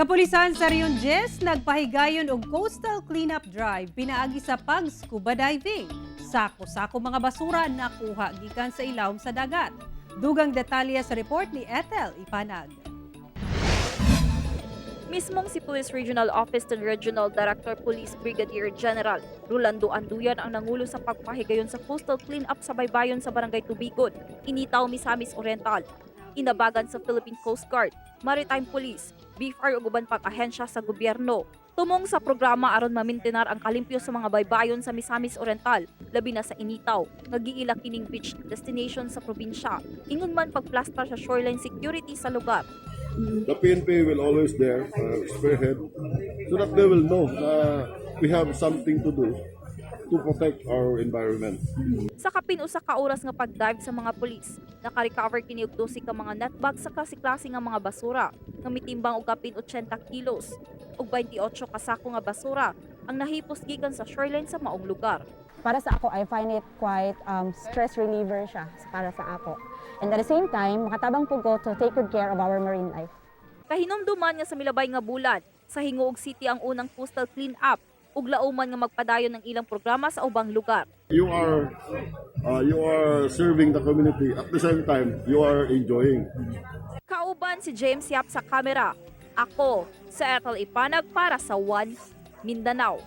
Kapulisan sa Region 10 nagpahigayon og coastal cleanup drive pinaagi sa pag-scuba diving. Sako-sako mga basura nakuha gikan sa ilawom sa dagat. Dugang detalye sa report ni Ethel Ipanag. Mismong si Police Regional Office and Regional Director Police Brigadier General Rolando Anduyan ang nangulo sa pagpahigayon sa coastal clean-up sa baybayon sa Barangay Tubigon, Initao, Misamis Oriental. Inabagan sa Philippine Coast Guard, Maritime Police, BFAR ug uban pang ahensya sa gobyerno. Tumong sa programa aron mamintinar ang kalimpyo sa mga baybayon sa Misamis Oriental, labi na sa Initao, nga giila kining beach destination sa probinsya. Ingon man pagplastar sa shoreline security sa lugar. The PNP will always there, spearhead, so that they will know na we have something to do to protect our environment. Sa kapin 1 ka oras nga pag-dive sa mga pulis, naka-recover kini og 12 ka mga net bag sa klase-klase nga mga basura nga mitimbang og kapin 80 kilos ug 28 ka sako nga basura ang nahipos gikan sa shoreline sa maong lugar. Para sa ako, I find it quite stress reliever siya para sa ako. And at the same time, makatabang pud ko to take good care of our marine life. Kahinomduman nga sa milabay nga bulan, sa Gingoog City ang unang coastal clean up ug lauman nga magpadayon ng ilang programa sa ubang lugar. You are serving the community, at the same time you are enjoying. Kauban si James Yap sa kamera. Ako, sa Ethel Ipanag para sa One Mindanao.